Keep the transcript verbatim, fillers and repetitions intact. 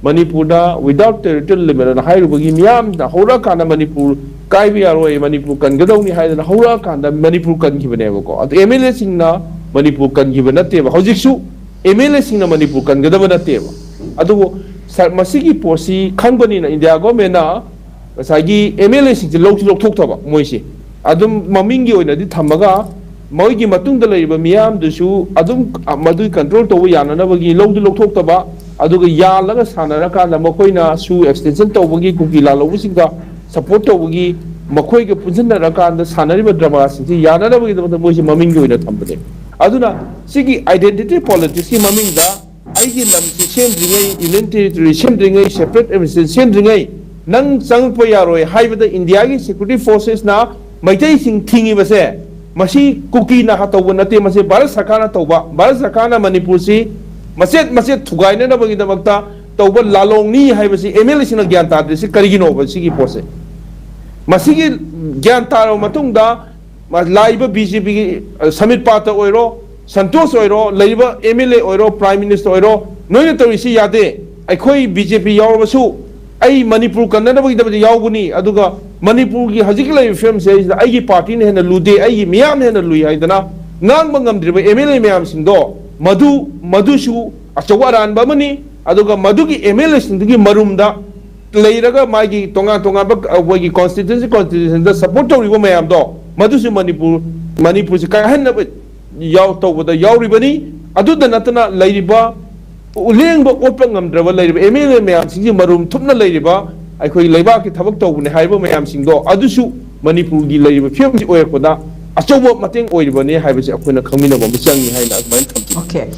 ꯃꯅꯤꯄꯨꯔꯗ without territorial limit ꯑꯅ ꯍꯥꯏꯔꯨꯕꯒꯤ ꯃꯤꯌꯥꯝꯅ ꯍꯧꯔꯛꯑꯀꯥꯟꯗ ꯃꯅꯤꯄꯨꯔ ꯀꯥꯏꯕ ꯌꯥꯔꯣꯏ, ꯃꯅꯤꯄꯨꯔ ꯀꯟꯒꯗꯧꯅꯤ ꯍꯥꯏꯗꯅ ꯍꯧꯔꯛꯑꯀꯥꯟꯗ ꯃꯅꯤꯄꯨꯔ ꯀꯟꯈꯤꯕꯅꯦꯕꯀꯣ꯫ ꯑꯗꯨ ꯑꯦꯝ ꯑꯦꯜ ꯑꯦꯁꯤꯡꯅ ꯃꯅꯤꯄꯨꯔ ꯀꯟꯈꯤꯕ ꯅꯠꯇꯦꯕ꯫ ꯍꯧꯖꯤꯛꯁꯨ ꯑꯦꯝ ꯑꯦꯜ ꯑꯦꯁꯤꯡꯅ ꯃꯅꯤꯄꯨꯔ ꯀꯟꯒꯗꯕ ꯅꯠꯇꯦꯕ꯫ ꯑꯗꯨꯕꯨ ꯁ- ꯃꯁꯤꯒꯤ ꯄꯣꯠꯁꯤ ꯈꯪꯕꯅꯤꯅ ꯏꯟꯗꯤꯌꯥ ꯒꯣꯔꯃꯦꯟꯅ ꯉꯁꯥꯏꯒꯤ ꯑꯦꯝ ꯑꯦꯜ ꯑꯦꯁꯤꯡꯁꯦ ꯂꯧꯁꯨ ꯂꯧꯊꯣꯛꯇꯕ ꯃꯣꯏꯁꯦ꯫ ꯑꯗꯨꯝ ꯃꯃꯤꯡꯒꯤ ꯑꯣꯏꯅꯗꯤ ꯊꯝꯃꯒ ꯃꯣꯏꯒꯤ ꯃꯇꯨꯡꯗ ꯂꯩꯔꯤꯕ ꯃꯤꯌꯥꯝꯗꯨꯁꯨ ꯑꯗꯨꯝ ꯃꯗꯨꯒꯤ ꯀꯟꯇ꯭ꯔꯣꯜ ꯇꯧꯕ ꯌꯥꯅꯅꯕꯒꯤ ꯂꯧꯗꯤ ꯂꯧꯊꯣꯛꯇꯕ, ꯑꯗꯨꯒ ꯌꯥꯜꯂꯒ ꯁꯥꯟꯅꯔꯀꯥꯟꯗ ꯃꯈꯣꯏꯅ ꯁꯨ ꯑꯦꯛꯁꯇꯦꯟꯁꯟ ꯇꯧꯕꯒꯤ, ꯀꯨꯀꯤ ꯂꯥꯜꯍꯧꯕꯁꯤꯡꯗ ꯁꯄꯣꯔꯠ ꯇꯧꯕꯒꯤ, ꯃꯈꯣꯏꯒ ꯄꯨꯟꯁꯤꯟꯅꯔꯀꯥꯟꯗ ꯁꯥꯟꯅꯔꯤꯕ ꯗ꯭ꯔꯃꯥꯁꯤꯡꯁꯤ ꯌꯥꯅꯅꯕꯒꯤꯗꯃꯛꯇ ꯃꯣꯏꯁꯤ ꯃꯃꯤꯡꯒꯤ ꯑꯣꯏꯅ ꯊꯝꯕꯅꯦ꯫ ꯑꯗꯨꯅ ꯁꯤꯒꯤ ꯑꯥꯏꯗꯦꯟꯇꯤꯇꯤ ꯄꯣꯂꯤꯇꯤꯛꯁꯀꯤ ꯃꯃꯤꯡꯗ ꯑꯩꯒꯤ ꯂꯝꯁꯤ ꯁꯦꯝꯗ꯭ꯔꯤꯉꯩ, ꯌꯨꯅꯤꯌꯟ ꯇꯦꯔꯤꯇꯣꯔꯤ ꯁꯦꯝꯗ꯭ꯔꯤꯉꯩ, ꯁꯦꯄꯔꯦꯠ ꯑꯦꯗꯃꯤꯅꯤꯁꯇ꯭ꯔꯦꯁꯟ ꯁꯦꯝꯗ꯭ꯔꯤꯉꯩ ꯅꯪ ꯆꯪꯉꯛꯄ ꯌꯥꯔꯣꯏ ꯍꯥꯏꯕꯗ ꯏꯟꯗꯤꯌꯥꯒꯤ ꯁꯦꯀ꯭ꯌꯨꯔꯤꯇꯤ ꯐꯣꯔꯁꯦꯁꯅ ꯃꯩꯇꯩꯁꯤꯡ ꯊꯤꯡꯉꯤꯕꯁꯦ, ꯃꯁꯤ ꯀꯨꯀꯤꯅ ꯇꯧꯕ ꯅꯠꯇꯦ, ꯃꯁꯤ ꯚꯥꯔꯠ ꯁꯔꯀꯥꯔꯅ ꯇꯧꯕ, ꯚꯥꯔꯠ ꯁꯔꯀꯥꯔꯅ ꯃꯅꯤꯄꯨꯔꯁꯤ ꯃꯆꯦꯠ ꯃꯆꯦꯠ ꯊꯨꯒꯥꯏꯅꯅꯕꯒꯤꯗꯃꯛꯇ ꯇꯧꯕ ꯂꯥꯂꯣꯡꯅꯤ ꯍꯥꯏꯕꯁꯤ ꯑꯦꯝ ꯑꯦꯜ ꯑꯦꯁꯤꯡꯅ ꯒ꯭ꯌꯥꯟ ꯇꯥꯗ꯭ꯔꯤꯁꯤ ꯀꯔꯤꯒꯤꯅꯣꯕ? ꯁꯤꯒꯤ ꯄꯣꯠꯁꯦ, ꯃꯁꯤꯒꯤ ꯒ꯭ꯌꯥꯟ ꯇꯥꯔꯕ ꯃꯇꯨꯡꯗ ꯃꯥ-, ꯂꯥꯛꯏꯕ ꯕꯤ ꯖꯦ ꯄꯤꯒꯤ, ꯑ, ꯁꯃꯤꯠ ꯄꯥꯇ ꯑꯣꯏꯔꯣ, ꯁꯟꯇꯣꯁ ꯑꯣꯏꯔꯣ, ꯂꯩꯔꯤꯕ ꯑꯦꯝ ꯑꯦꯜ ꯑꯦ ꯑꯣꯏꯔꯣ, ꯄ꯭ꯔꯥꯏꯝ ꯃꯤꯅꯤꯁꯇꯔ ꯑꯣꯏꯔꯣ, ꯅꯣꯏꯅ ꯇꯧꯔꯤꯁꯤ ꯌꯥꯗꯦ꯫ ꯑꯩꯈꯣꯏ ꯕꯤ ꯖꯦ ꯄꯤ ꯌꯥꯎꯔꯕꯁꯨ ꯑꯩ ꯃꯅꯤꯄꯨꯔ ꯀꯟꯅꯅꯕꯒꯤꯗꯃꯛꯇ ꯌꯥꯎꯕꯅꯤ, ꯑꯗꯨꯒ ꯃꯅꯤꯄꯨꯔꯒꯤ ꯍꯧꯖꯤꯛ ꯂꯩꯔꯤꯕ ꯐꯤꯕꯝꯁꯦ ꯑꯩꯁꯤꯗ ꯑꯩꯒꯤ ꯄꯥꯔꯇꯤꯅ ꯍꯦꯟꯅ ꯂꯨꯗꯦ, ꯑꯩꯒꯤ ꯃꯤꯌꯥꯝꯅ ꯍꯦꯟꯅ ꯂꯨꯏ ꯍꯥꯏꯗꯅ ꯉꯥꯡꯕ ꯉꯝꯗ꯭ꯔꯤꯕ ꯑꯦꯝ ꯑꯦꯜ ꯑꯦ ꯃꯌꯥꯝꯁꯤꯡꯗꯣ, ꯃꯗꯨ, ꯃꯗꯨꯁꯨ ꯑꯆꯧꯕ ꯑꯔꯥꯟꯕ ꯑꯃꯅꯤ꯫ ꯑꯗꯨꯒ ꯃꯗꯨꯒꯤ ꯑꯦꯝ ꯑꯦꯜ ꯑꯦꯁꯤꯡꯗꯨꯒꯤ ꯃꯔꯨꯝꯗ ꯂꯩꯔꯒ ꯃꯥꯒꯤ ꯇꯣꯉꯥꯟ ꯇꯣꯉꯥꯟꯕ, ꯑ, ꯑꯩꯈꯣꯏꯒꯤ ꯀꯣꯟꯁꯇꯤꯇ꯭ꯌꯨꯟꯁꯤ, ꯀꯣꯟꯁꯇꯤꯇ꯭ꯌꯨꯁꯟꯗ ꯁꯄꯣꯔꯠ ꯇꯧꯔꯤꯕ ꯃꯌꯥꯝꯗꯣ, ꯃꯗꯨꯁꯨ ꯃꯅꯤꯄꯨꯔ, ꯃꯅꯤꯄꯨꯔꯁꯤ ꯀꯥꯏꯍꯟꯅꯕ ꯌꯥꯎ-, ꯇꯧꯕꯗ ꯌꯥꯎꯔꯤꯕꯅꯤ꯫ ꯑꯗꯨꯗ ꯅꯠꯇꯅ ꯂꯩꯔꯤꯕ ꯂꯦꯡꯕ ꯑꯣꯠꯄ ꯉꯝꯗ꯭ꯔꯕ ꯂꯩꯔꯤꯕ ꯑꯦꯝ ꯑꯦꯜ ꯑꯦ ꯃꯌꯥꯝꯁꯤꯡꯒꯤ ꯃꯔꯨꯝ ꯊꯨꯞꯅ ꯂꯩꯔꯤꯕ ꯑꯩꯈꯣꯏ ꯂꯩꯕꯥꯛꯀꯤ ꯊꯕꯛ ꯇꯧꯕꯅꯦ ꯍꯥꯏꯔꯤꯕ ꯃꯌꯥꯝꯁꯤꯡꯗꯣ, ꯑꯗꯨꯁꯨ ꯃꯅꯤꯄꯨꯔꯒꯤ ꯂꯩꯔꯤꯕ ꯐꯤꯕꯝꯁꯤ ꯑꯣꯏꯔꯛꯄꯗ ꯑꯆꯧꯕ ꯃꯇꯦꯡ ꯑꯣꯏꯔꯤꯕꯅꯤ ꯍꯥꯏꯕꯁꯤ ꯑꯩꯈꯣꯏꯅ ꯈꯪꯃꯤꯟꯅꯕ ꯑꯃ ꯆꯪꯉꯤ ꯍꯥꯏꯅ ꯑꯗꯨꯃꯥꯏꯅ ꯊꯝꯖꯒꯦ꯫ ꯑꯣꯀꯦ꯫